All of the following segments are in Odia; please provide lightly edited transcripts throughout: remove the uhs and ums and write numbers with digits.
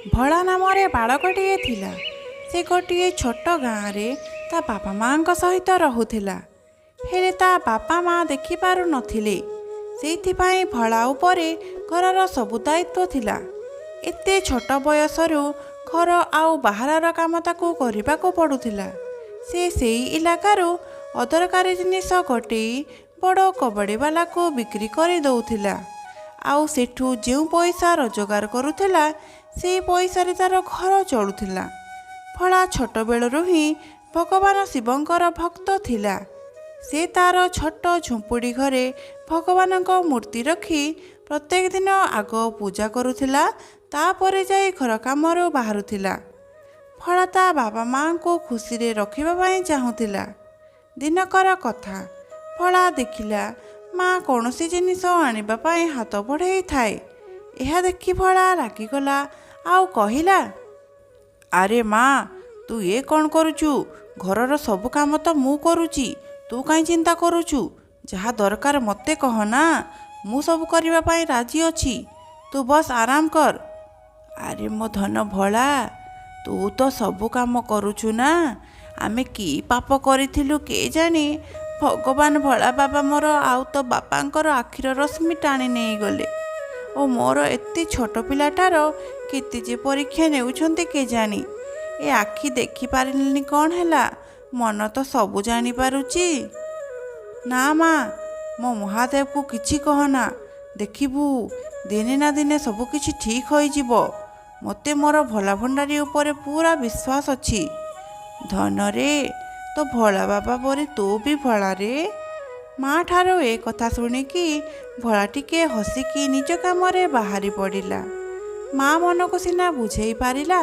ଭୋଳା ନାମରେ ବାଳକଟିଏ ଥିଲା। ସେ ଗୋଟିଏ ଛୋଟ ଗାଁରେ ତା ବାପା ମାଆଙ୍କ ସହିତ ରହୁଥିଲା। ହେଲେ ତା ବାପା ମା ଦେଖିପାରୁନଥିଲେ, ସେଇଥିପାଇଁ ଭୋଳା ଉପରେ ଘରର ସବୁ ଦାୟିତ୍ୱ ଥିଲା। ଏତେ ଛୋଟ ବୟସରୁ ଘର ଆଉ ବାହାରର କାମ ତାକୁ କରିବାକୁ ପଡ଼ୁଥିଲା। ସେ ସେଇ ଇଲାକାରୁ ଅଦରକାରୀ ଜିନିଷ ଗୋଟେଇ ବଡ଼ କବାଡ଼ିବାଲାକୁ ବିକ୍ରି କରିଦେଉଥିଲା, ଆଉ ସେଠୁ ଯେଉଁ ପଇସା ରୋଜଗାର କରୁଥିଲା ସେଇ ପଇସାରେ ତାର ଘର ଚଳୁଥିଲା। ଭୋଳା ଛୋଟବେଳରୁ ହିଁ ଭଗବାନ ଶିବଙ୍କର ଭକ୍ତ ଥିଲା। ସେ ତାର ଛୋଟ ଝୁମ୍ପୁଡ଼ି ଘରେ ଭଗବାନଙ୍କ ମୂର୍ତ୍ତି ରଖି ପ୍ରତ୍ୟେକ ଦିନ ଆଗ ପୂଜା କରୁଥିଲା, ତାପରେ ଯାଇ ଘର କାମରୁ ବାହାରୁଥିଲା। ଭୋଳା ତା ବାପା ମାଆଙ୍କୁ ଖୁସିରେ ରଖିବା ପାଇଁ ଚାହୁଁଥିଲା। ଦିନକର କଥା, ଭୋଳା ଦେଖିଲା ମା କୌଣସି ଜିନିଷ ଆଣିବା ପାଇଁ ହାତ ବଢ଼େଇଥାଏ। ଏହା ଦେଖି ଭୋଳା ରାଗିଗଲା ଆଉ କହିଲା, ଆରେ ମା, ତୁ ଏ କ'ଣ କରୁଛୁ? ଘରର ସବୁ କାମ ତ ମୁଁ କରୁଛି, ତୁ କାହିଁ ଚିନ୍ତା କରୁଛୁ? ଯାହା ଦରକାର ମୋତେ କହ ନା, ମୁଁ ସବୁ କରିବା ପାଇଁ ରାଜି ଅଛି। ତୁ ବସ୍, ଆରାମ କର। ଆରେ ମୋ ଧନ ଭୋଳା, ତୁ ତ ସବୁ କାମ କରୁଛୁ ନା। ଆମେ କି ପାପ କରିଥିଲୁ କେଜାଣି, ଭଗବାନ ଭୋଳା ବାବା ମୋର ଆଉ ତୋ ବାପାଙ୍କର ଆଖିର ରଶ୍ମି ଟାଣି ନେଇଗଲେ ଓ ମୋର ଏତେ ଛୋଟ ପିଲାଟାର କେତେ ଯେ ପରୀକ୍ଷା ନେଉଛନ୍ତି କେଜାଣି। ଏ ଆଖି ଦେଖିପାରିଲିନି କ'ଣ ହେଲା, ମନ ତ ସବୁ ଜାଣିପାରୁଛି। ନା ମା, ମୋ ମହାଦେବକୁ କିଛି କହନା। ଦେଖିବୁ, ଦିନେ ନା ଦିନେ ସବୁ କିଛି ଠିକ୍ ହୋଇଯିବ। ମୋତେ ମୋର ଭୋଳା ଭଣ୍ଡାରୀ ଉପରେ ପୁରା ବିଶ୍ୱାସ ଅଛି। ଧନରେ, ତୋ ଭୋଳା ବାବା ପରି ତୁ ବି ଭୋଳା ରେ। ମା ଠାରୁ ଏ କଥା ଶୁଣିକି ଭୋଳା ଟିକେ ହସିକି ନିଜ କାମରେ ବାହାରି ପଡ଼ିଲା। ମା ମନକୁ ସିନା ବୁଝେଇ ପାରିଲା,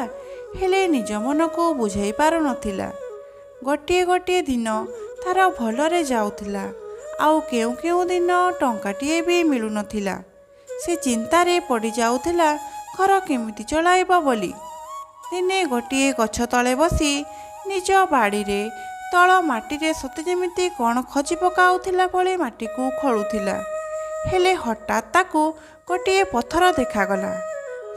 ହେଲେ ନିଜ ମନକୁ ବୁଝେଇ ପାରୁନଥିଲା। ଗୋଟିଏ ଗୋଟିଏ ଦିନ ତାର ଭଲରେ ଯାଉଥିଲା, ଆଉ କେଉଁ କେଉଁ ଦିନ ଟଙ୍କାଟିଏ ବି ମିଳୁନଥିଲା। ସେ ଚିନ୍ତାରେ ପଡ଼ିଯାଉଥିଲା ଘର କେମିତି ଚଳାଇବ ବୋଲି। ଦିନେ ଗୋଟିଏ ଗଛ ତଳେ ବସି ନିଜ ବାଡ଼ିରେ ତଳ ମାଟିରେ ସତେ ଯେମିତି କ'ଣ ଖୋଜି ପକାଉଥିଲା ଭଳି ମାଟିକୁ ଖୋଳୁଥିଲା। ହେଲେ ହଠାତ୍ ତାକୁ ଗୋଟିଏ ପଥର ଦେଖାଗଲା।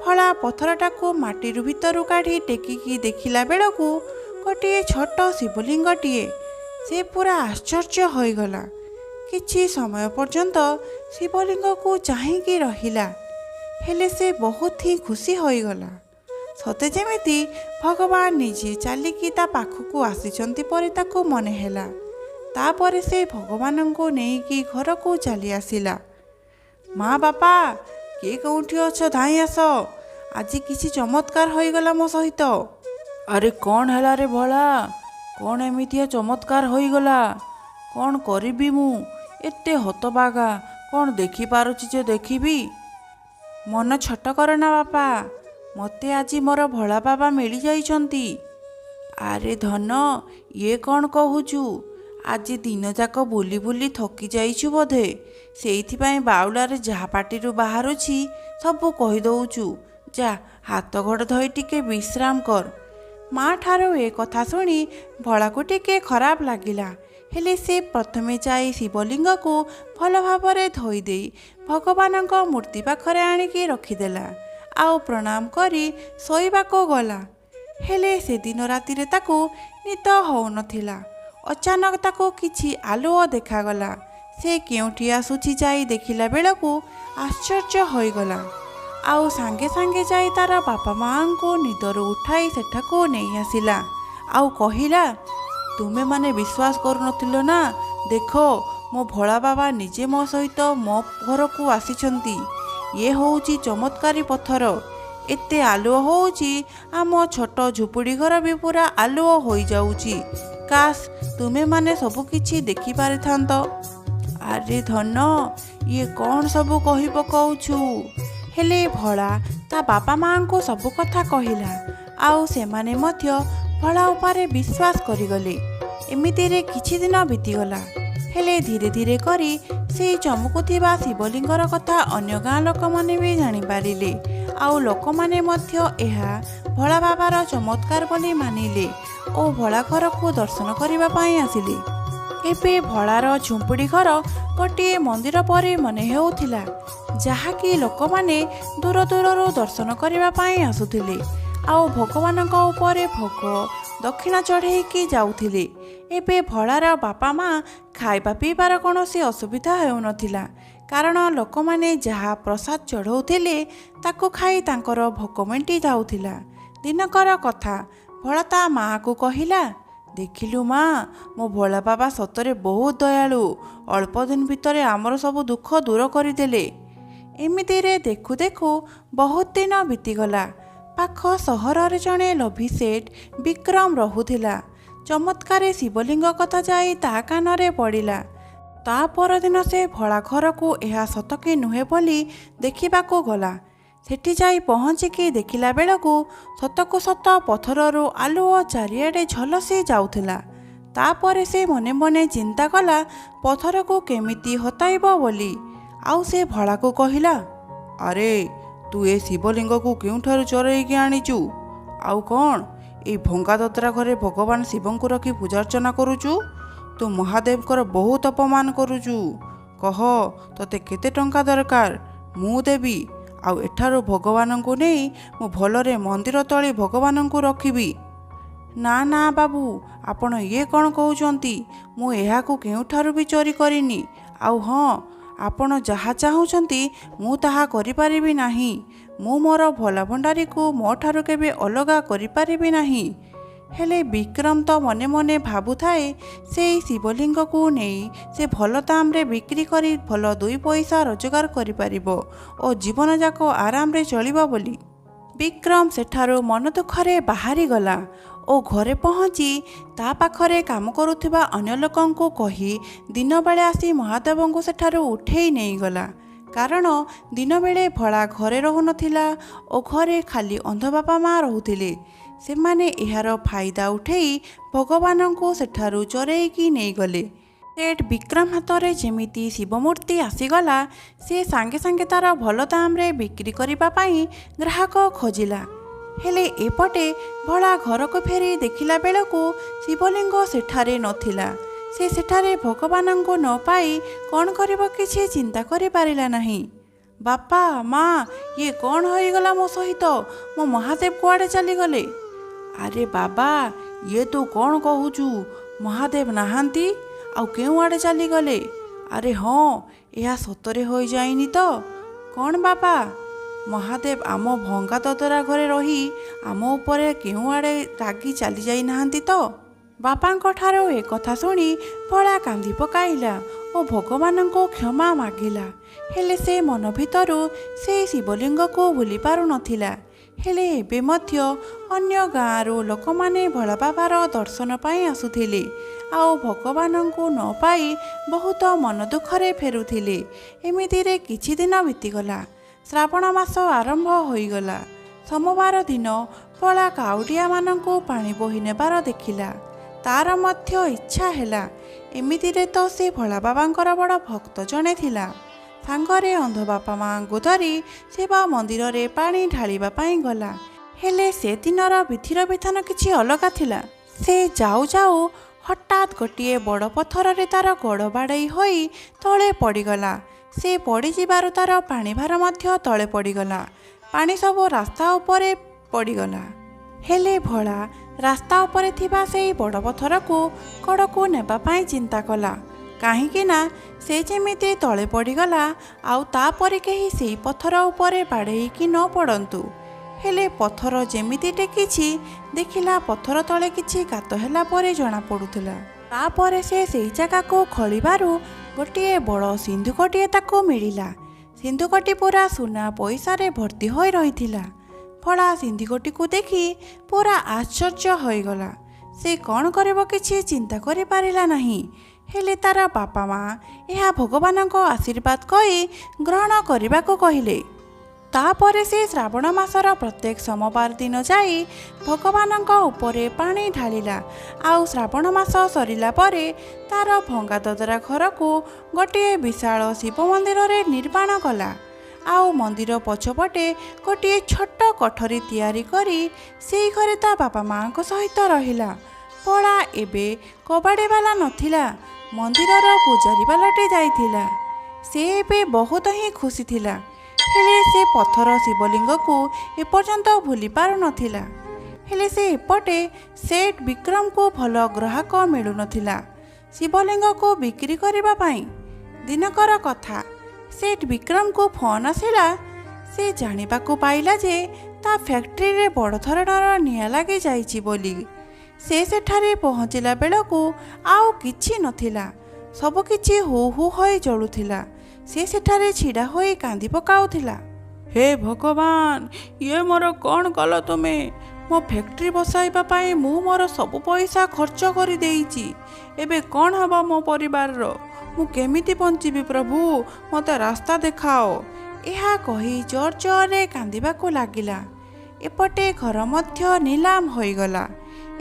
ଭୋଳା ପଥରଟାକୁ ମାଟିରୁ ଭିତରୁ କାଢ଼ି ଟେକିକି ଦେଖିଲା ବେଳକୁ ଗୋଟିଏ ଛୋଟ ଶିବଲିଙ୍ଗଟିଏ। ସେ ପୁରା ଆଶ୍ଚର୍ଯ୍ୟ ହୋଇଗଲା। କିଛି ସମୟ ପର୍ଯ୍ୟନ୍ତ ଶିବଲିଙ୍ଗକୁ ଚାହିଁକି ରହିଲା। ହେଲେ ସେ ବହୁତ ହିଁ ଖୁସି ହୋଇଗଲା। ସତେ ଯେମିତି ଭଗବାନ ନିଜେ ଚାଲିକି ତା ପାଖକୁ ଆସିଛନ୍ତି ପରି ତାକୁ ମନେ ହେଲା। ତାପରେ ସେ ଭଗବାନଙ୍କୁ ନେଇକି ଘରକୁ ଚାଲି ଆସିଲା। ମା, ବାପା, କିଏ କେଉଁଠି ଅଛ, ଧାଇଁ ଆସ। ଆଜି କିଛି ଚମତ୍କାର ହୋଇଗଲା ମୋ ସହିତ। ଆରେ କ'ଣ ହେଲା ରେ ଭୋଳା? କ'ଣ ଏମିତିଆ ଚମତ୍କାର ହୋଇଗଲା? କ'ଣ କରିବି ମୁଁ? ଏତେ ହତବାଗା, କ'ଣ ଦେଖିପାରୁଛି ଯେ ଦେଖିବି? ମନ ଛୋଟ କରନା ବାପା, ମୋତେ ଆଜି ମୋର ଭୋଳା ବାବା ମିଳିଯାଇଛନ୍ତି। ଆରେ ଧନ, ଇଏ କ'ଣ କହୁଛୁ? ଆଜି ଦିନଯାକ ବୁଲି ବୁଲି ଥକି ଯାଇଛୁ ବୋଧେ, ସେଇଥିପାଇଁ ବାଉଳାରେ ଯାହା ପାଟିରୁ ବାହାରୁଛି ସବୁ କହିଦେଉଛୁ। ଯା, ହାତ ଗୋଡ଼ ଧୋଇ ଟିକେ ବିଶ୍ରାମ କର। ମା ଠାରୁ ଏ କଥା ଶୁଣି ଭୋଳାକୁ ଟିକେ ଖରାପ ଲାଗିଲା। ହେଲେ ସେ ପ୍ରଥମେ ଯାଇ ଶିବଲିଙ୍ଗକୁ ଭଲ ଭାବରେ ଧୋଇଦେଇ ଭଗବାନଙ୍କ ମୂର୍ତ୍ତି ପାଖରେ ଆଣିକି ରଖିଦେଲା, ଆଉ ପ୍ରଣାମ କରି ଶୋଇବାକୁ ଗଲା। ହେଲେ ସେଦିନ ରାତିରେ ତାକୁ ନିଦ ହେଉନଥିଲା। ଅଚାନକ ତାକୁ କିଛି ଆଲୁଅ ଦେଖାଗଲା। ସେ କେଉଁଠି ଆସୁଛି ଯାଇ ଦେଖିଲା ବେଳକୁ ଆଶ୍ଚର୍ଯ୍ୟ ହୋଇଗଲା, ଆଉ ସାଙ୍ଗେ ସାଙ୍ଗେ ଯାଇ ତାର ବାପା ମାଆଙ୍କୁ ନିଦରୁ ଉଠାଇ ସେଠାକୁ ନେଇ ଆସିଲା ଆଉ କହିଲା, ତୁମେମାନେ ବିଶ୍ୱାସ କରୁନଥିଲ ନା? ଦେଖ, ମୋ ଭୋଳା ବାବା ନିଜେ ମୋ ସହିତ ମୋ ଘରକୁ ଆସିଛନ୍ତି। ଇଏ ହେଉଛି ଚମତ୍କାରୀ ପଥର। ଏତେ ଆଲୁଅ ହେଉଛି, ଆମ ଛୋଟ ଝୁପୁଡ଼ି ଘର ବି ପୁରା ଆଲୁଅ ହୋଇଯାଉଛି। କାଶ ତୁମେମାନେ ସବୁକିଛି ଦେଖିପାରିଥାନ୍ତ। ଆରେ ଧନ, ଇଏ କ'ଣ ସବୁ କହି ପକାଉଛୁ? ହେଲେ ଭୋଳା ତା ବାପା ମାଆଙ୍କୁ ସବୁ କଥା କହିଲା, ଆଉ ସେମାନେ ମଧ୍ୟ ଭୋଳା ଉପରେ ବିଶ୍ୱାସ କରିଗଲେ। ଏମିତିରେ କିଛି ଦିନ ବିତିଗଲା। ହେଲେ ଧୀରେ ଧୀରେ କରି ସେଇ ଚମକୁଥିବା ଶିବଲିଙ୍ଗର କଥା ଅନ୍ୟ ଗାଁ ଲୋକମାନେ ବି ଜାଣିପାରିଲେ, ଆଉ ଲୋକମାନେ ମଧ୍ୟ ଏହା ଭୋଳା ବାବାର ଚମତ୍କାର ବୋଲି ମାନିଲେ ଓ ଭୋଳା ଘରକୁ ଦର୍ଶନ କରିବା ପାଇଁ ଆସିଲେ। ଏବେ ଭୋଳାର ଝୁମ୍ପୁଡ଼ି ଘର ଗୋଟିଏ ମନ୍ଦିର ପରି ମନେ ହେଉଥିଲା। ଯାହାକି ଲୋକମାନେ ଦୂର ଦୂରରୁ ଦର୍ଶନ କରିବା ପାଇଁ ଆସୁଥିଲେ ଆଉ ଭଗବାନଙ୍କ ଉପରେ ଭୋଗ ଦକ୍ଷିଣା ଚଢ଼େଇକି ଯାଉଥିଲେ। ଏବେ ଭୋଳାର ବାପା ମା ଖାଇବା ପିଇବାର କୌଣସି ଅସୁବିଧା ହେଉନଥିଲା, କାରଣ ଲୋକମାନେ ଯାହା ପ୍ରସାଦ ଚଢ଼ଉଥିଲେ ତାକୁ ଖାଇ ତାଙ୍କର ଭୋକ ମେଣ୍ଟି ଯାଉଥିଲା। ଦିନକର କଥା, ଭୋଳା ତା ମାଆକୁ କହିଲା, ଦେଖିଲୁ ମା, ମୋ ଭୋଳା ବାବା ସତରେ ବହୁତ ଦୟାଳୁ। ଅଳ୍ପ ଦିନ ଭିତରେ ଆମର ସବୁ ଦୁଃଖ ଦୂର କରିଦେଲେ। ଏମିତିରେ ଦେଖୁ ଦେଖୁ ବହୁତ ଦିନ ବିତିଗଲା। ପାଖ ସହରରେ ଜଣେ ଲୋଭୀ ସେଠ ବିକ୍ରମ ରହୁଥିଲା। ଚମତ୍କାରୀ ଶିବଲିଙ୍ଗ କଥା ଯାଇ ତା କାନରେ ପଡ଼ିଲା। ତା ପରଦିନ ସେ ଭୋଳା ଘରକୁ ଏହା ସତ କି ନୁହେଁ ବୋଲି ଦେଖିବାକୁ ଗଲା। ସେଠି ଯାଇ ପହଞ୍ଚିକି ଦେଖିଲା ବେଳକୁ ସତକୁ ସତ ପଥରରୁ ଆଲୁଅ ଚାରିଆଡ଼େ ଝଲସି ଯାଉଥିଲା। ତାପରେ ସେ ମନେ ମନେ ଚିନ୍ତା କଲା ପଥରକୁ କେମିତି ହତାଇବ ବୋଲି। ଆଉ ସେ ଭୋଳାକୁ କହିଲା, ଆରେ, ତୁ ଏ ଶିବଲିଙ୍ଗକୁ କେଉଁଠାରୁ ଚୋରେଇକି ଆଣିଛୁ? ଆଉ କ'ଣ ଏଇ ଭଙ୍ଗା ଦଦରା ଘରେ ଭଗବାନ ଶିବଙ୍କୁ ରଖି ପୂଜାର୍ଚ୍ଚନା କରୁଛୁ? ତୁ ମହାଦେବଙ୍କର ବହୁତ ଅପମାନ କରୁଛୁ। କହ, ତୋତେ କେତେ ଟଙ୍କା ଦରକାର, ମୁଁ ଦେବି। ଆଉ ଏଠାରୁ ଭଗବାନଙ୍କୁ ନେଇ ମୁଁ ଭଲରେ ମନ୍ଦିର ତୋଳି ଭଗବାନଙ୍କୁ ରଖିବି। ନା ନା ବାବୁ, ଆପଣ ଇଏ କ'ଣ କହୁଛନ୍ତି? ମୁଁ ଏହାକୁ କେଉଁଠାରୁ ବି ଚୋରି କରିନି। ଆଉ ହଁ, ଆପଣ ଯାହା ଚାହୁଁଛନ୍ତି ମୁଁ ତାହା କରିପାରିବି ନାହିଁ। ମୁଁ ମୋର ଭୋଲା ଭଣ୍ଡାରୀକୁ ମୋ ଠାରୁ କେବେ ଅଲଗା କରିପାରିବି ନାହିଁ। ହେଲେ ବିକ୍ରମ ତ ମନେ ମନେ ଭାବୁଥାଏ ସେଇ ଶିବଲିଙ୍ଗକୁ ନେଇ ସେ ଭଲ ଦାମରେ ବିକ୍ରି କରି ଭଲ ଦୁଇ ପଇସା ରୋଜଗାର କରିପାରିବ ଓ ଜୀବନଯାକ ଆରାମରେ ଚଳିବ ବୋଲି। ବିକ୍ରମ ସେଠାରୁ ମନ ଦୁଃଖରେ ବାହାରିଗଲା ଓ ଘରେ ପହଞ୍ଚି ତା ପାଖରେ କାମ କରୁଥିବା ଅନ୍ୟ ଲୋକଙ୍କୁ କହି ଦିନବେଳେ ଆସି ମହାଦେବଙ୍କୁ ସେଠାରୁ ଉଠେଇ ନେଇଗଲା। କାରଣ ଦିନବେଳେ ଭୋଳା ଘରେ ରହୁନଥିଲା ଓ ଘରେ ଖାଲି ଅନ୍ଧ ବାପା ମା ରହୁଥିଲେ। ସେମାନେ ଏହାର ଫାଇଦା ଉଠେଇ ଭଗବାନଙ୍କୁ ସେଠାରୁ ଚୋରେଇକି ନେଇଗଲେ। ସେଠ ବିକ୍ରମ ହାତରେ ଯେମିତି ଶିବମୂର୍ତ୍ତି ଆସିଗଲା, ସେ ସାଙ୍ଗେ ସାଙ୍ଗେ ତାର ଭଲ ଦାମରେ ବିକ୍ରି କରିବା ପାଇଁ ଗ୍ରାହକ ଖୋଜିଲା। ହେଲେ ଏପଟେ ଭୋଳା ଘରକୁ ଫେରି ଦେଖିଲା ବେଳକୁ ଶିବଲିଙ୍ଗ ସେଠାରେ ନଥିଲା। ସେ ସେଠାରେ ଭଗବାନଙ୍କୁ ନ ପାଇ କ'ଣ କରିବ କିଛି ଚିନ୍ତା କରିପାରିଲା ନାହିଁ। ବାପା ମା, ଇଏ କ'ଣ ହୋଇଗଲା ମୋ ସହିତ? ମୋ ମହାଦେବ କୁଆଡ଼େ ଚାଲିଗଲେ? ଆରେ ବାବା, ଇଏ ତୁ କ'ଣ କହୁଛୁ? ମହାଦେବ ନାହାନ୍ତି? ଆଉ କେଉଁଆଡ଼େ ଚାଲିଗଲେ? ଆରେ ହଁ, ଏହା ସତରେ ହୋଇଯାଇନି ତ? କ'ଣ ବାପା, ମହାଦେବ ଆମ ଭଙ୍ଗା ଦଦରା ଘରେ ରହି ଆମ ଉପରେ କେଉଁଆଡ଼େ ରାଗି ଚାଲି ଯାଇନାହାନ୍ତି ତ? ବାପାଙ୍କ ଠାରୁ ଏକଥା ଶୁଣି ଭୋଳା କାନ୍ଦି ପକାଇଲା ଓ ଭଗବାନଙ୍କୁ କ୍ଷମା ମାଗିଲା। ହେଲେ ସେ ମନ ଭିତରୁ ସେଇ ଶିବଲିଙ୍ଗକୁ ଭୁଲି ପାରୁନଥିଲା। ହେଲେ ଏବେ ମଧ୍ୟ ଅନ୍ୟ ଗାଁରୁ ଲୋକମାନେ ଭୋଳା ବାବାର ଦର୍ଶନ ପାଇଁ ଆସୁଥିଲେ ଆଉ ଭଗବାନଙ୍କୁ ନ ପାଇ ବହୁତ ମନ ଦୁଃଖରେ ଫେରୁଥିଲେ। ଏମିତିରେ କିଛି ଦିନ ବିତିଗଲା। ଶ୍ରାବଣ ମାସ ଆରମ୍ଭ ହୋଇଗଲା। ସୋମବାର ଦିନ ଭୋଳା କାଉଡ଼ିଆମାନଙ୍କୁ ପାଣି ବୋହି ନେବାର ଦେଖିଲା। ତାର ମଧ୍ୟ ଇଚ୍ଛା ହେଲା। ଏମିତିରେ ତ ସେ ଭୋଳା ବାବାଙ୍କର ବଡ଼ ଭକ୍ତ ଜଣେ ଥିଲା। ସାଙ୍ଗରେ ଅନ୍ଧ ବାପା ମାଆଙ୍କୁ ଧରି ଶିବ ମନ୍ଦିରରେ ପାଣି ଢାଳିବା ପାଇଁ ଗଲା। ହେଲେ ସେଦିନର ବିଧିର ବିଧାନ କିଛି ଅଲଗା ଥିଲା। ସେ ଯାଉ ଯାଉ ହଠାତ୍ ଗୋଟିଏ ବଡ଼ ପଥରରେ ତାର ଗୋଡ଼ ବାଡ଼େଇ ହୋଇ ତଳେ ପଡ଼ିଗଲା। ସେ ପଡ଼ିଯିବାରୁ ତାର ପାଣି ଭାର ମଧ୍ୟ ତଳେ ପଡ଼ିଗଲା। ପାଣି ସବୁ ରାସ୍ତା ଉପରେ ପଡ଼ିଗଲା। ହେଲେ ଭୋଳା ରାସ୍ତା ଉପରେ ଥିବା ସେଇ ବଡ଼ ପଥରକୁ କଡ଼କୁ ନେବା ପାଇଁ ଚିନ୍ତା କଲା, କାହିଁକି ନା ସେ ଯେମିତି ତଳେ ପଡ଼ିଗଲା ଆଉ ତାପରେ କେହି ସେଇ ପଥର ଉପରେ ବାଡ଼େଇକି ନ ପଡ଼ନ୍ତୁ। ହେଲେ ପଥର ଯେମିତି ଟେକିଛି, ଦେଖିଲା ପଥର ତଳେ କିଛି ଗାତ ହେଲା ପରେ ଜଣାପଡ଼ୁଥିଲା। ତାପରେ ସେ ସେଇ ଜାଗାକୁ ଖୋଳିବାରୁ ଗୋଟିଏ ବଡ଼ ସିନ୍ଧୁକଟିଏ ତାକୁ ମିଳିଲା। ସିନ୍ଧୁକଟି ପୁରା ସୁନା ପଇସାରେ ଭର୍ତ୍ତି ହୋଇ ରହିଥିଲା। ଭୋଳା ସିନ୍ଧୁକଟିକୁ ଦେଖି ପୁରା ଆଶ୍ଚର୍ଯ୍ୟ ହୋଇଗଲା। ସେ କ'ଣ କରିବ କିଛି ଚିନ୍ତା କରିପାରିଲା ନାହିଁ। ହେଲେ ତାର ବାପା ମା ଏହା ଭଗବାନଙ୍କ ଆଶୀର୍ବାଦ କହି ଗ୍ରହଣ କରିବାକୁ କହିଲେ। ତାପରେ ସେ ଶ୍ରାବଣ ମାସର ପ୍ରତ୍ୟେକ ସୋମବାର ଦିନ ଯାଇ ଭଗବାନଙ୍କ ଉପରେ ପାଣି ଢାଳିଲା। ଆଉ ଶ୍ରାବଣ ମାସ ସରିଲା ପରେ ତାର ଭଙ୍ଗା ଦଦରା ଘରକୁ ଗୋଟିଏ ବିଶାଳ ଶିବ ମନ୍ଦିରରେ ନିର୍ମାଣ କଲା। ଆଉ ମନ୍ଦିର ପଛପଟେ ଗୋଟିଏ ଛୋଟ କୋଠରୀ ତିଆରି କରି ସେଇ ଘରେ ତା ବାପା ମାଆଙ୍କ ସହିତ ରହିଲା। ଭୋଳା ଏବେ କବାଡ଼ିବାଲା ନଥିଲା, ମନ୍ଦିରର ପୂଜାରୀବାଲାଟି ଯାଇଥିଲା। ସେ ଏବେ ବହୁତ ହିଁ ଖୁସି ଥିଲା। ହେଲେ ସେ ପଥର ଶିବଲିଙ୍ଗକୁ ଏପର୍ଯ୍ୟନ୍ତ ଭୁଲି ପାରୁନଥିଲା। ହେଲେ ସେ ଏପଟେ ସେଠ୍ ବିକ୍ରମକୁ ଭଲ ଗ୍ରାହକ ମିଳୁନଥିଲା ଶିବଲିଙ୍ଗକୁ ବିକ୍ରି କରିବା ପାଇଁ। ଦିନକର କଥା, ସେଠ୍ ବିକ୍ରମକୁ ଫୋନ୍ ଆସିଲା। ସେ ଜାଣିବାକୁ ପାଇଲା ଯେ ତା ଫ୍ୟାକ୍ଟ୍ରିରେ ବଡ଼ ଧରଣର ନିଆଁ ଲାଗିଯାଇଛି ବୋଲି। ସେ ସେଠାରେ ପହଞ୍ଚିଲା ବେଳକୁ ଆଉ କିଛି ନଥିଲା, ସବୁକିଛି ହୁ ହୁ ହୋଇ ଜଳୁଥିଲା। ସେ ସେଠାରେ ଛିଡ଼ା ହୋଇ କାନ୍ଦି ପକାଉଥିଲା। ହେ ଭଗବାନ, ଇଏ ମୋର କ'ଣ କଲ ତୁମେ? ମୋ ଫ୍ୟାକ୍ଟ୍ରି ବସାଇବା ପାଇଁ ମୁଁ ମୋର ସବୁ ପଇସା ଖର୍ଚ୍ଚ କରିଦେଇଛି। ଏବେ କ'ଣ ହେବ ମୋ ପରିବାରର? ମୁଁ କେମିତି ବଞ୍ଚିବି? ପ୍ରଭୁ, ମୋତେ ରାସ୍ତା ଦେଖାଅ। ଏହା କହି ଜୋର ଜୋରରେ କାନ୍ଦିବାକୁ ଲାଗିଲା। ଏପଟେ ଘର ମଧ୍ୟ ନିଲାମ ହୋଇଗଲା।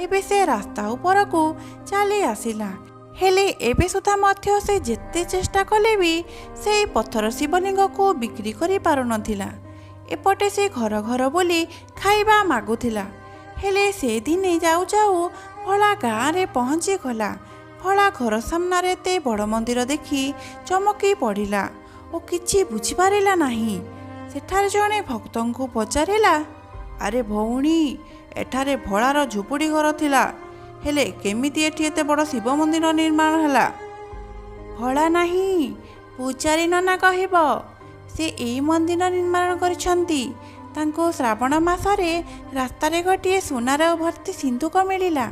ଏବେ ସେ ରାସ୍ତା ଉପରକୁ ଚାଲି ଆସିଲା। ହେଲେ ଏବେ ସୁଦ୍ଧା ମଧ୍ୟ ସେ ଯେତେ ଚେଷ୍ଟା କଲେ ବି ସେଇ ପଥର ଶିବଲିଙ୍ଗକୁ ବିକ୍ରି କରିପାରୁନଥିଲା। ଏପଟେ ସେ ଘର ଘର ବୁଲି ଖାଇବା ମାଗୁଥିଲା। ହେଲେ ସେ ଦିନେ ଯାଉ ଯାଉ ଭୋଳା ଗାଁରେ ପହଞ୍ଚିଗଲା। ଭୋଳା ଘର ସାମ୍ନାରେ ଏତେ ବଡ଼ ମନ୍ଦିର ଦେଖି ଚମକି ପଡ଼ିଲା ଓ କିଛି ବୁଝିପାରିଲା ନାହିଁ। ସେଠାରେ ଜଣେ ଭକ୍ତଙ୍କୁ ପଚାରିଲା, ଆରେ ଭଉଣୀ, ଏଠାରେ ଭୋଳାର ଝୁପୁଡ଼ି ଘର ଥିଲା, ହେଲେ କେମିତି ଏଠି ଏତେ ବଡ଼ ଶିବ ମନ୍ଦିର ନିର୍ମାଣ ହେଲା? ଭୋଳା ନାହିଁ, ପୂଜାରୀ ନନା କହିବ। ସେ ଏଇ ମନ୍ଦିର ନିର୍ମାଣ କରିଛନ୍ତି। ତାଙ୍କୁ ଶ୍ରାବଣ ମାସରେ ରାସ୍ତାରେ ଗୋଟିଏ ସୁନାର ଭର୍ତ୍ତି ସିନ୍ଧୁକ ମିଳିଲା।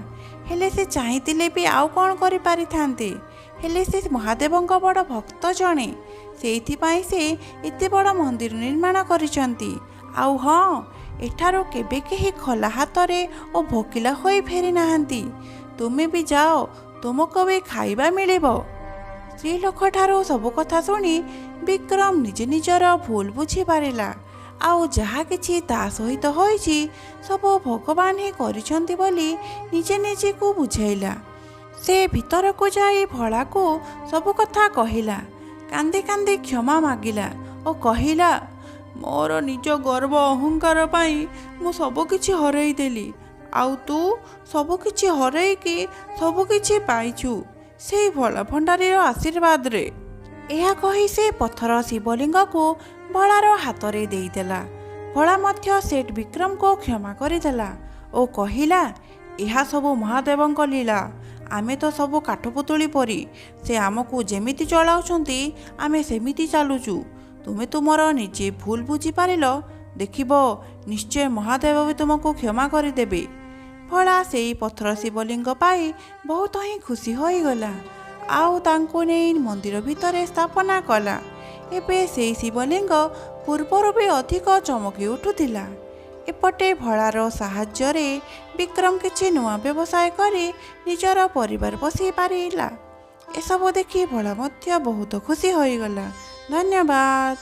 ହେଲେ ସେ ଚାହିଁଥିଲେ ବି ଆଉ କ'ଣ କରିପାରିଥାନ୍ତେ? ହେଲେ ସେ ମହାଦେବଙ୍କ ବଡ଼ ଭକ୍ତ ଜଣେ, ସେଇଥିପାଇଁ ସେ ଏତେ ବଡ଼ ମନ୍ଦିର ନିର୍ମାଣ କରିଛନ୍ତି। ଆଉ ହଁ, ଏଠାରୁ କେବେ କେହି ଖୋଲା ହାତରେ ଓ ଭୋକିଲା ହୋଇ ଫେରି ନାହାନ୍ତି। ତୁମେ ବି ଯାଅ, ତୁମକୁ ବି ଖାଇବା ମିଳିବ। ସ୍ତ୍ରୀ ଲୋକଠାରୁ ସବୁ କଥା ଶୁଣି ବିକ୍ରମ ନିଜେ ନିଜର ଭୁଲ ବୁଝିପାରିଲା, ଆଉ ଯାହା କିଛି ତା ସହିତ ହୋଇଛି ସବୁ ଭଗବାନ ହିଁ କରିଛନ୍ତି ବୋଲି ନିଜେ ନିଜକୁ ବୁଝାଇଲା। ସେ ଭିତରକୁ ଯାଇ ଭୋଳାକୁ ସବୁ କଥା କହିଲା। କାନ୍ଦି କାନ୍ଦି କ୍ଷମା ମାଗିଲା ଓ କହିଲା, ମୋର ନିଜ ଗର୍ବ ଅହଙ୍କାର ପାଇଁ ମୁଁ ସବୁକିଛି ହରେଇ ଦେଲି, ଆଉ ତୁ ସବୁକିଛି ହରେଇକି ସବୁକିଛି ପାଇଛୁ ସେଇ ଭୋଳା ଭଣ୍ଡାରୀର ଆଶୀର୍ବାଦରେ। ଏହା କହି ସେ ପଥର ଶିବଲିଙ୍ଗକୁ ଭୋଳାର ହାତରେ ଦେଇଦେଲା। ଭୋଳା ମଧ୍ୟ ସେଠ୍ ବିକ୍ରମକୁ କ୍ଷମା କରିଦେଲା ଓ କହିଲା, ଏହା ସବୁ ମହାଦେବଙ୍କ ଲୀଳା। ଆମେ ତ ସବୁ କାଠପୁତୁଳି ପରି, ସେ ଆମକୁ ଯେମିତି ଚଳାଉଛନ୍ତି ଆମେ ସେମିତି ଚାଲୁଛୁ। ତୁମେ ତୁମର ନିଜେ ଭୁଲ ବୁଝିପାରିଲ, ଦେଖିବ ନିଶ୍ଚୟ ମହାଦେବ ବି ତୁମକୁ କ୍ଷମା କରିଦେବେ। ଭୋଳା ସେଇ ପଥର ଶିବଲିଙ୍ଗ ପାଇ ବହୁତ ହିଁ ଖୁସି ହୋଇଗଲା, ଆଉ ତାଙ୍କୁ ନେଇ ମନ୍ଦିର ଭିତରେ ସ୍ଥାପନା କଲା। ଏବେ ସେଇ ଶିବଲିଙ୍ଗ ପୂର୍ବରୁ ବି ଅଧିକ ଚମକି ଉଠୁଥିଲା। ଏପଟେ ଭୋଳାର ସାହାଯ୍ୟରେ ବିକ୍ରମ କିଛି ନୂଆ ବ୍ୟବସାୟ କରି ନିଜର ପରିବାର ପୋଷି ପାରିଲା। ଏସବୁ ଦେଖି ଭୋଳା ମଧ୍ୟ ବହୁତ ଖୁସି ହୋଇଗଲା। ଧନ୍ୟବାଦ।